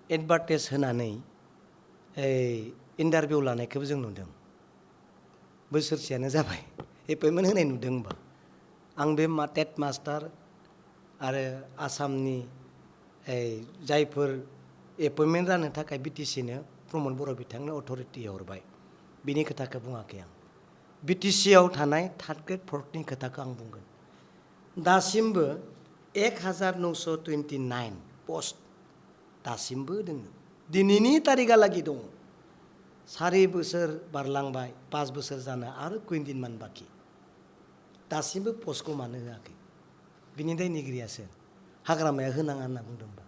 advertise होनानै interview लानायखौबो जों नुदों बोसोरसेयानो जाबाय एपइन्टमेन्ट होनाय नुदों होनबा आं बे टेट मास्टार आरो आसामनि जायफोर एपइन्टमेन्ट जानो थाखाय बिटिसिनो प्रमद बर' बिथांनो अथरिटि हरबाय बिनि खोथाखौ बुङाखै आं बिटिसिआव थानाय थार्ड ग्रेड फर्थनि खोथाखौ आं बुंगोन दासिमबो 1929 पस्ट दासिमबो दङ दिनैनि तारिखहालागै दङ 4 बोसोर बारलांबाय 5 बोसोर जानो आरो 20 दिन मान बाखि दासिमबो पस्टखौ मानो होआखै बिनि दायनिगिरिया सोर हाग्रामाया होनाङा होनना बुंदोंबा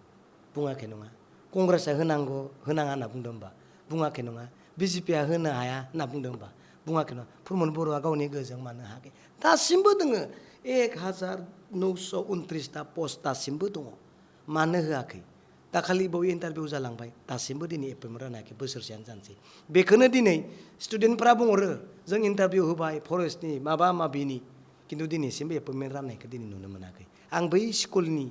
बुङाखै नङा कंग्रेसआ होनांगौ होनाङा होनना बुंदोंबा बुङाखै नङा बिजेपिआ होनो हाया होनना बुंदोंबा बुङाखै नङा प्रमद बर'आ गावनि गोहोजों मानो हायाखै दासिमबो दोङो 1929टा पस्ट दासिमबो दङ मानो होआखै दाखालि बाव इन्टारभिउ जालांबाय दासिमबो दिनै एपइन्टमेन्ट राननो हायाखै बोसोरसेयानो जानोसै बेखौनो दिनै स्टुडेन्टफ्रा बुंहरो जों इन्टारभिउ होबाय फरेस्टनि माबा माबिनि किन्तु दिनैसिमबो एपइन्टमेन्ट राननायखौ दिनै नुनो मोनाखै आं बै स्कुलनि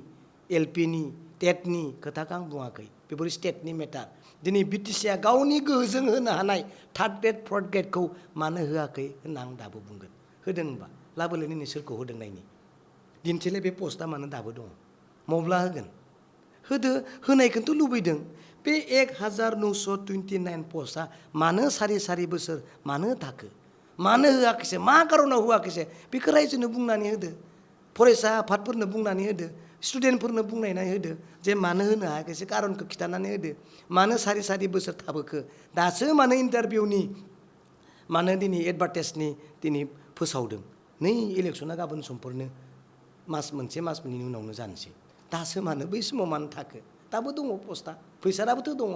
एलपिनि टेटनि खोथाखौ आं बुङाखै बेफोर स्टेटनि मेटार दिनै बिटिसिआ गावनि गोहोजों होनो हानाय थार्ड ग्रेड फर्थ ग्रेडखौ मानो होआखै होनना आं दाबो बुंगोन होदों होनबा लाबोलाय दिनै सोरखौ होदों नायनि दिन्थिलाय बे पस्टआ मानो दाबो दङ मब्ला होगोन होदो होनायखौथ' लुबैदों बे 1929 पस्टआ मानो सारि बोसोर मानो थाखो मानो होआखैसो मा कारनाव होआखैसो बेखौ रायजोनो बुंनानै होदो फरायसा आफादफोरनो बुंनानै होदो स्टुडेन्टफोरनो बुंनानै होदो जे मानो होनो हायाखैसो कारनखौ खिन्थानानै होदो मानो सारि बोसोर थाबोखो दासो मानो इन्टारभिउनि मानो दिनै एडभार्टाइजनि दिनै फोसावदों नै इलेक्सना गाबोन समफोरनो मास मोननैनि उनावनो जानोसै दासो मानो बै समाव मानो थाखो दाबो दङ पस्टआ फैसाराबोथ' दङ